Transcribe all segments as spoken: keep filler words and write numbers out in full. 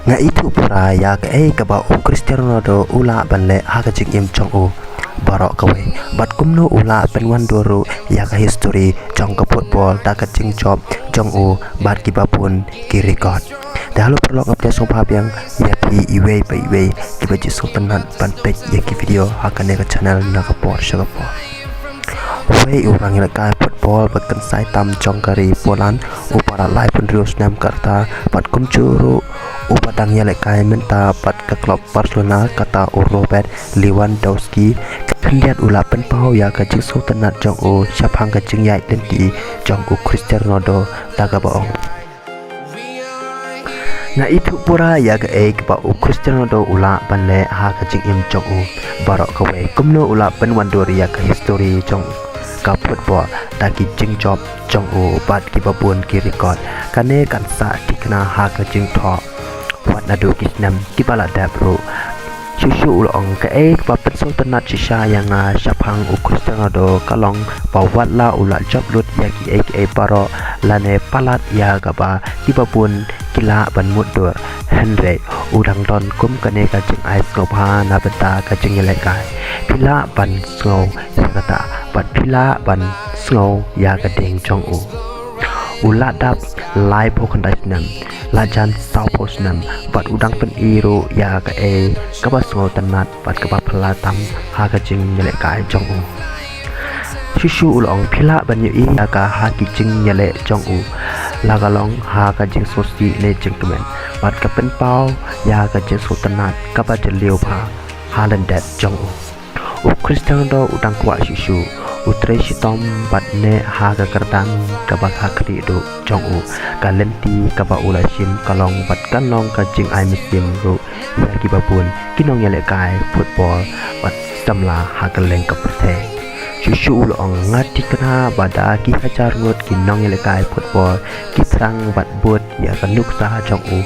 Nga ithuh pura ïa kaei kaba u Cristiano Ronaldo u lah ban leh ha ka jingim jong u baroh kawei, bad kumno u lah ban wandur ruh ïa ka history jong ka football da ka jingjop jong u bad kiba bun ki record. Te halor paralok, ngam dei sngewbha biang ïa phi iwei pa iwei kiba ju sngewtynnat ban peit ïa ki video ha kane ka channel na ka por sha ka por. Uwei u nongïalehkai football ba kynsai tam jong ka ri Poland, uba la laiphew hynriew snem ka rta, bad kumjuh ruh uba dang ïalehkai mynta bad ka club Barcelona, kata u Robert Lewandowski, khyndiat u la pynpaw ïa ka jingsngewtynnat jong u shaphang ka jingïaid lynti jong u Cristiano Ronaldo da kaba ong: Nga ithuh pura ïa kaei kaba u Cristiano Ronaldo u lah ban leh ha ka jingim jong u baroh kawei, kumno u lah ban wandur ïa ka history jong ka football da ki jingjop jong u bad kiba bun ki record. Kane kan sah thikna ha ka jingthoh wat naduh ki snem kiba la dep ruh. Shuh shuh u la ong: Kaei kaba pynsngewtynnat shisha ïa nga shaphang u Cristiano Ronaldo ka long ba wat la u la jop lut ïa kiei kiei baroh lane palat ïa kaba kiba bun ki lah ban mutdur, hynrei u dang don kum kane ka jingai sngewbha na bynta ka jingïalehkai. Phi lah ban sngew ïa kata, bad phi lah ban sngew ïa ka ding jong u. U la dap laiphew khyndai snem, la jan sawphew snem, bad u dang pyni ruh ïa kaei kaba sngewtynnat bad kaba phylla tam ha ka jingïalehkai jong u. Shuh shuh u la ong: Phi lah ban ïohi ïa ka ha ki jingïaleh jong u, la ka long ha ka jingsngewsih ne jingkmen, bad ka pynpaw ïa ka jingsngewtynnat kaba jylliew bha ha lyndet jong u. U Cristiano Ronaldo u dang kwah shuh shuh, u trei shitom bad neh ha ka kyrdan kaba ha khlieh duh jong u. Ka lynti kaba u la shim ka long bad kan long ka jingai mynsiem ruh ïa kiba bun ki nongïalehkai football bad samla ha kylleng ka pyrthei. Shuh shuh u la ong: Nga thikna ba da ki hajar ngut ki nongïalehkai football ki thrang bad bud ïa ka nuksa jong u,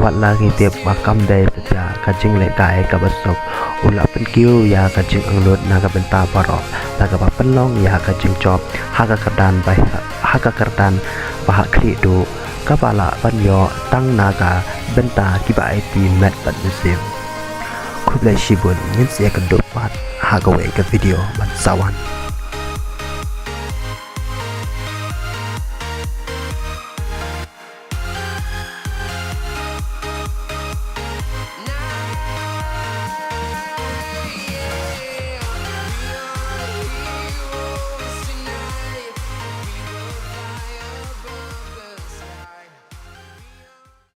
wat la ngi tip ba kam dei satia ka jingïalehkai kaba suk. U la pynkiew ïa ka jingangnud na ka bynta baroh na kaba pynlong ïa ka jingjop ha ka kyrdan ba ha ka kyrdan ba ha khlieh duh, kaba lah ban ïoh tang na ka bynta kiba aiti met bad mynsiem. Khublei shibun, ngin sa ïakynduh pat ha kawei ka video ban sa wan.